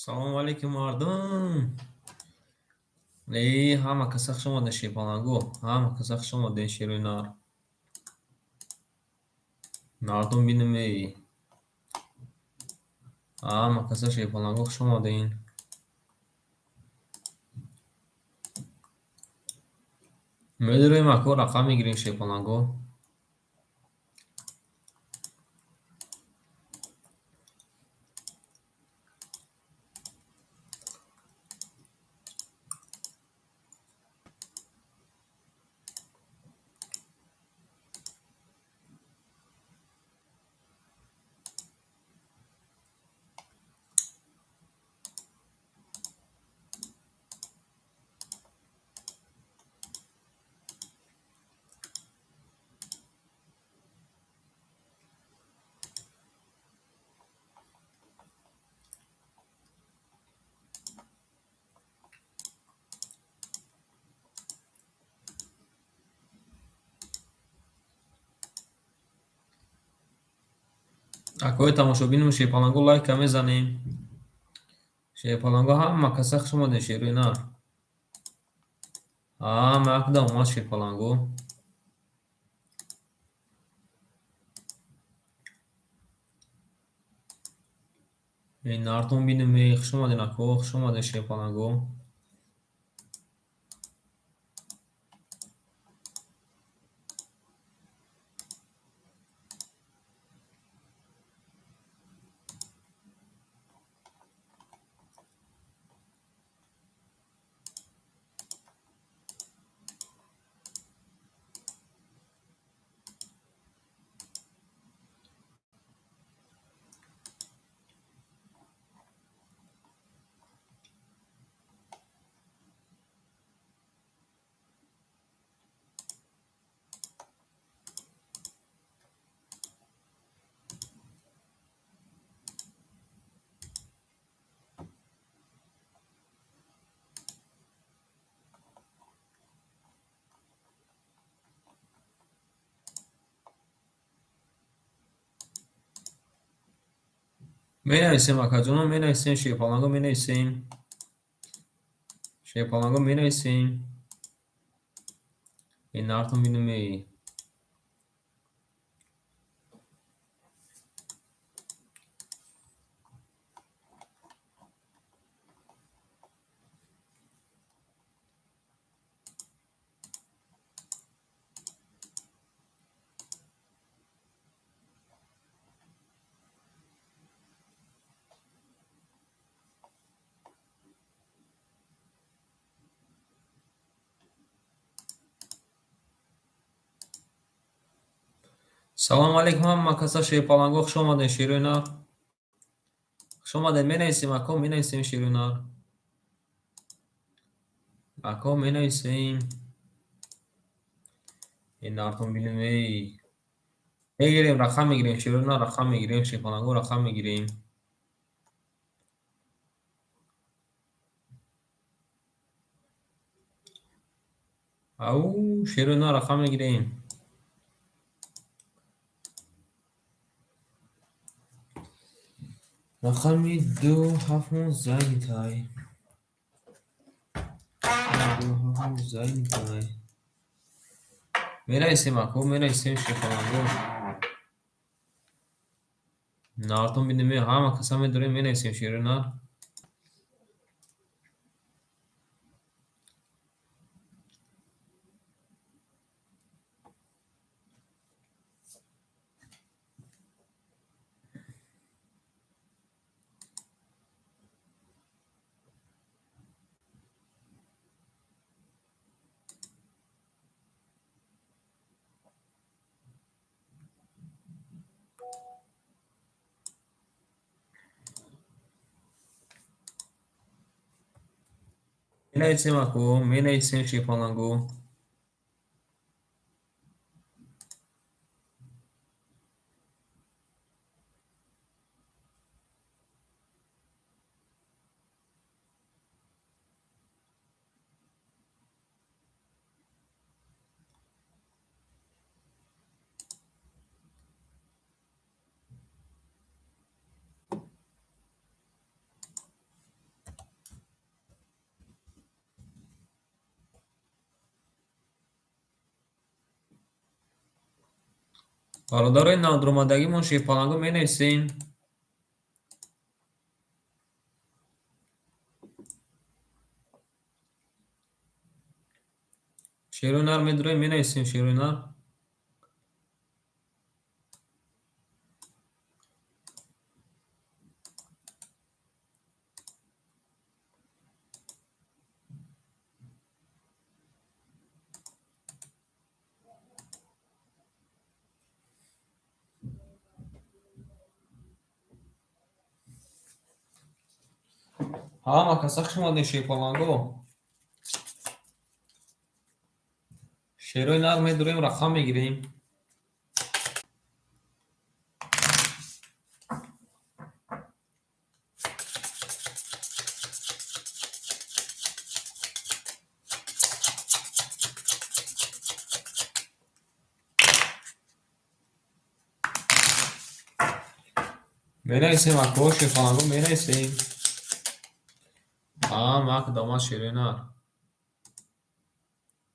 Салому алейкум, мардум! Эй, ҳама каса хуш омадед, шерпаланго, ҳама каса хуш омадед, шерои нар. Мардум бинем, эй. Ҳама каса шерпаланго хуш омадед. Медурем, ако, рақам мегирем, шерпаланго. Акои тамошобинум, шерпаланго, лайка мезанем. Шерпаланго, ҳама каса хуш омадед, шерои нар. Ҳама якда омад, шерпаланго. Эй, нартон бинем, эй, хуш омадед, ако, хуш омадед, шерпаланго. Менависем, акаҷонон, менависем, шерпаланго, менависем. Шерпаланго, менависем. Эй, нартон бинем, эй. Салому алейкум, ҳама каса, шерпаланго, хуш омадед, шерои нар. Хуш омадед, менависем, ако, менависем, шерои нар. Ако, менависем. Эй, нартон бинем, эй. Мегирем, рақам мегирем, шерои нар, рақам мегирем, шерпаланго, рақам мегирем. Ау, шерои нар, рақам мегирем. Рақами ду ҳафтмон занитай. Ду ҳафтмон занитай. Менависем, ако, менависем, шерпаланго. Нартон бинем, ҳама каса медорем, менависем, шерои нар. Менависем, ако, менависем, шерпаланго. Бародарои навдуромадагимон шерпаланго менависем. Шерои нар медуроем, менависем шерои нар. Ҳама каса хуш омадем, шерпаланго. Шерои нар медуроем, рақам мегирем. Менависем, ако шерпаланго, менависем. Ҳама кадомат шерои нар.